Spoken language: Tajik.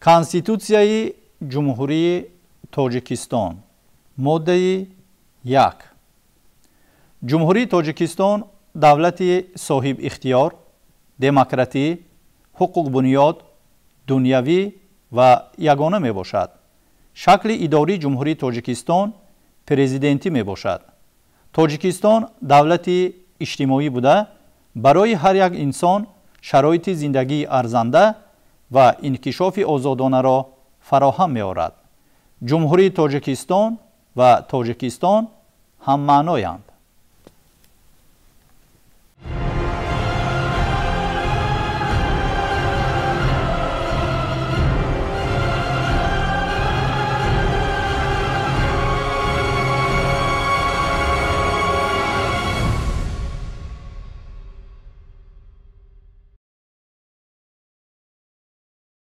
Конститутсияи Ҷумҳурии Тоҷикистон, моддаи 1. Ҷумҳурии Тоҷикистон давлати соҳибихтиёр, демократӣ, ҳуқуқбунёд, дунявӣ ва ягона мебошад. Шакли идории Ҷумҳурии Тоҷикистон президентӣ мебошад. Тоҷикистон давлати иҷтимоӣ буда, барои ҳар як инсон шароити зиндагии арзанда ва инкишофи озодонаро фароҳам меорад. Ҷумҳурии Тоҷикистон ва Тоҷикистон ҳаммаъноянд.